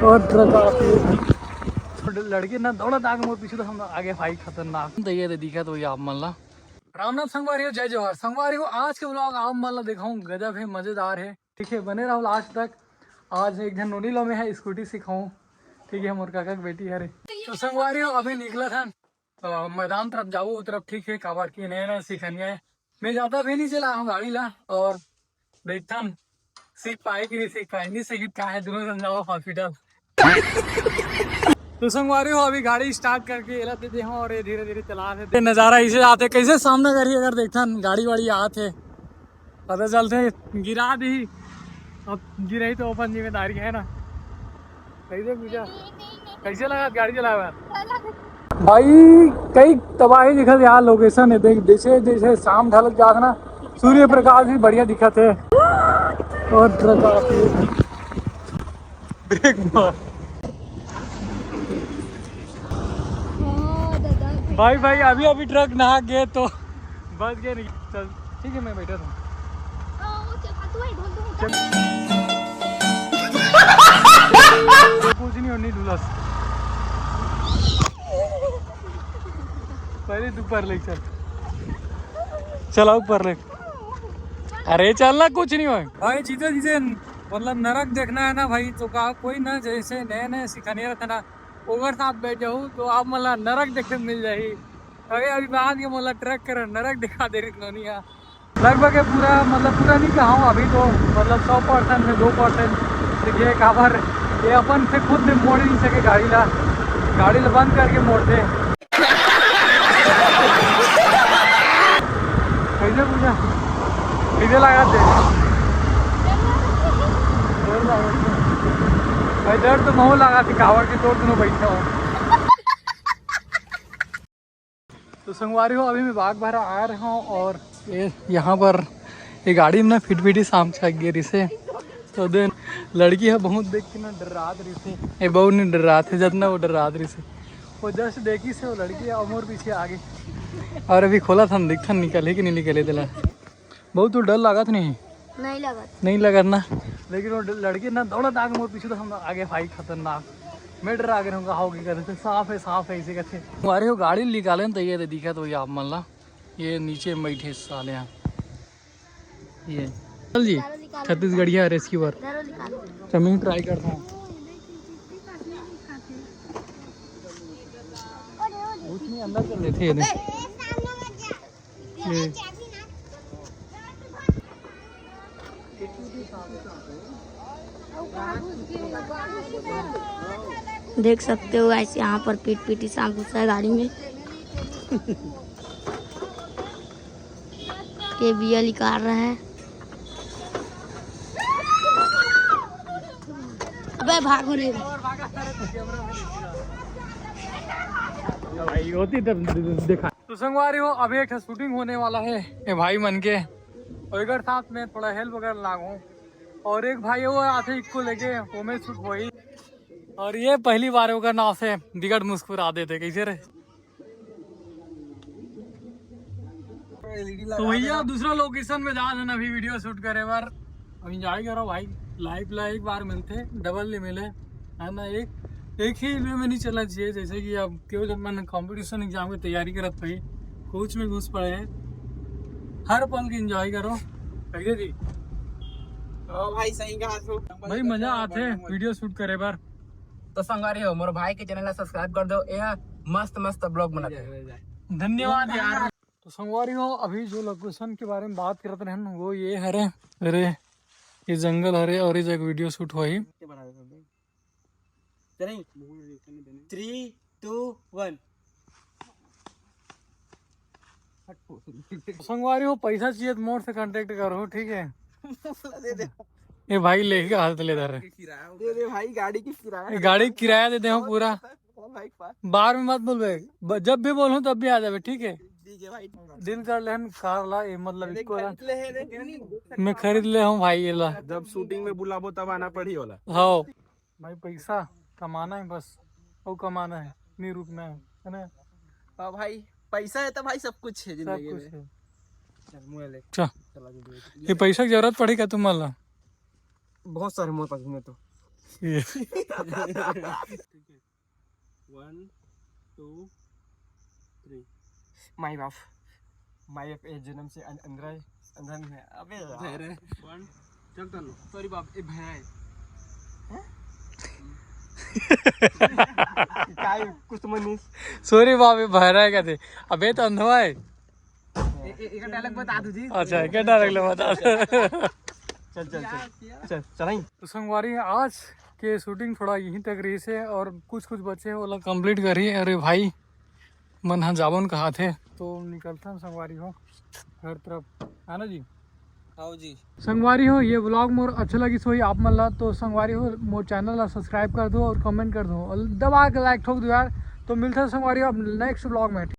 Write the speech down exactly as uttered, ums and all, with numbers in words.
और ट्रक आके लड़के ना दौड़त आगे मोर पीछे, तो हम आगे भाई खतरनाक। तो ये दे दिखा तो ये आप मन ला। राम राम संगवारी हो, जय जोहार संगवारी हो। आज के ब्लॉग आप मन ला दिखाऊं, गजब है, मजेदार है। ठीक है, बने रहो लास्ट तक। आज एक झन नोनी लो में है, स्कूटी सिखाऊं। ठीक है, मोर काका के बेटी हरे। तो संगवारी हो, अभी निकलत हन तो मैदान तरफ जाबो, ओ तरफ। ठीक है, काबर की नया नया सिखनिया है। मैं ज्यादा भी नहीं चला हूँ गाड़ी ला, और देखथन सीख पाए कि नहीं सीख पाए। नहीं सीखी का है, दोनों जन जाओ हॉस्पिटल। तो संगवारी हो, अभी गाड़ी स्टार्ट करके एला दे दे हूँ और ये धीरे धीरे चला थे। नजारा इसे आते कैसे सामना करी, अगर देखथन गाड़ी वाड़ी आत है, पता चलते गिरा दी। अब गिरही तो अपन जिम्मेदारी है ना। कैसे पूजा, कैसे लगा गाड़ी चलावे? भाई, कई तबाही दिखत यार, लोकेशन है। देख, जैसे जैसे शाम ढलत जात ना, सूर्य प्रकाश भी बढ़िया दिखत है। और ट्रक आके ब्रेक मार। भाई, भाई, अभी अभी ट्रक नहा गए तो बच गए नहीं। चल, ठीक है, मैं बैठा था। कुछ नहीं हो, नहीं ढुलस। पहले तू ऊपर ले चल। चला ऊपर ले। अरे चल ना, कुछ नहीं हो। भाई, जीते जीते मतलब नरक देखना है ना भाई, तो का कोई ना, जैसे नए नए सिखाने रहता ना, ओकर साथ बैठ जाऊ तो आप मतलब नरक देखे मिल जाही। अरे अभी बाद के मोला ट्रक कर नरक दिखा दे रही नोनिया। लगभग ये पूरा, मतलब पूरा नहीं कहा हूँ अभी तो, मतलब सौ परसेंट में दो परसेंट। तो ये काबर, ये अपन से खुद से मोड़ नहीं सके गाड़ी ला, गाड़ी ला बंद करके मोड़ते। कैसे पूजा, कैसे लगा थे? भाई, डर तो बहुत लगा थी, काबर के तोड़ दोनों बैठा हो। तो संगवारी हो, अभी मैं बाग भरा आ रहा हूँ और ये यहाँ पर ये गाड़ी में ना फिटफिटी शाम से गिरी से, तो देन लड़की है बहुत देख के ना डरात रही से। ये बहुत नहीं डरात है, जितना वो डरात रही से। वो जस्ट देखी से वो लड़की है और मोर पीछे आ गई। और अभी खोला था, देखा निकले कि नहीं निकले दिला। बहुत तो डर लागत नहीं? नहीं लागत। नहीं लागत ना, लेकिन वो लड़की ना दौड़त आगे मोर पीछे, तो हम आगे भाई खतरनाक। मैं डर आगे रहूँगा, हाउ की करे थे, साफ है, साफ है, इसे कहते हैं। अरे वो गाड़ी निकाले न, तो ये दे दिखा तो ये आप मन ला, ये नीचे में बैठे साले हैं। ये चल जी, छत्तीसगढ़िया रेस्क्यूअर। चल मैं ट्राई करता हूँ। उसमें अंदर कर लेते हैं। ये देख सकते हो गाइस, यहाँ पर पीट पीटी सांप घुसा है गाड़ी में। ये बिया निकाल रहा है। अबे भागो रे। भाई होती तब दिखा। तो संगवारी हो, अभी एक शूटिंग होने वाला है ये भाई मन के, और एक साथ में थोड़ा हेल्प वगैरह लागू। और एक भाई वो आते इक्को लेके वो में शूट वही, और ये पहली बार ओकर नाव से दिगट मुस्कुरा देते कैसे रे। तो भैया दूसरा लोकेशन में जा देना अभी वीडियो शूट करे बार। अब एंजॉय करो भाई, लाइफ ला एक बार मिलते, डबल नहीं मिले, है ना। एक एक ही वे में नहीं चलना चाहिए, जैसे कि अब केवल जब मन कंपटीशन एग्जाम की तैयारी करत भाई, कुछ में घुस पड़े हैं। हर पल की एंजॉय करो, ठीक है जी। ओ भाई सही कहा तू। भाई मजा आते वीडियो शूट करे बार। तो संगवारी हो, मोर भाई के चैनल ला सब्सक्राइब कर दो, यह मस्त मस्त ब्लॉग बनाते हैं। धन्यवाद यार। तो संगवारी हो, अभी जो लोकेशन के बारे में बात करत रहन वो ये हरे। अरे ये जंगल हरे और ये जगह वीडियो शूट हुआ ही। चलें, थ्री टू वन। संगवारी हो, पैसा चाहिए तो मोर से कांटेक्ट करो, ठीक है। दे दे। ये भाई लेके हाथ ले धर रहे। दे दे भाई, गाड़ी की किराया। ये गाड़ी किराया दे दे हम पूरा। बार में मत बोलबे, ब-, जब भी बोलूं तब भी आ जाबे, ठीक है। ठीक है भाई। डील कर लेहन कार ला, ये मतलब इक्को ला। मैं खरीद ले हूँ भाई ये ला। जब शूटिंग में बुलाबो तब आना पड़ी होला। हाँ भाई, पैसा कमाना है बस, वो कमाना है, नहीं रुकना है, है ना? हाँ भाई, पैसा है तो भाई सब कुछ है सब जिंदगी कुछ में। है। चल, मुँह ले। चल। चला दे दे। ये पैसा की जरूरत पड़ी का तुम ला? बहुत सारे मोर पास में तो। ठीक है, वन, टू, थ्री। माई बाप, माई बाप ए जन्म से अन-, अंधरा है, अंधरा नहीं है। अबे यार। बहरा है। वन, चल तनु। सॉरी बाप, ए बहरा है। हैं? काय कुछ तो मन नहीं। सॉरी बाप, ये बहरा है कहते। अबे तो अंधवा है। ए, ए, एक डायलॉग बता दो जी। अच्छा, क्या डायलॉग ले बता दो। चल, चल, चल। चल, चल, आई। तो संगवारी, आज के शूटिंग थोड़ा यहीं तक रहिस हे और कुछ कुछ बचे हे, ओला कंप्लीट करही। अरे भाई, मन ह जावन कहाथे, तो निकलथन संगवारी हो घर तरफ, है ना जी? आओ जी। संगवारी हो, ये व्लॉग मोर अच्छा लगिस होही आप मन ला, तो संगवारी हो, मोर चैनल ला सब्सक्राइब कर दो और कमेंट कर दो और दबा के लाइक ठोक दो यार। तो मिलथन संगवारी हो अब नेक्स्ट व्लॉग में।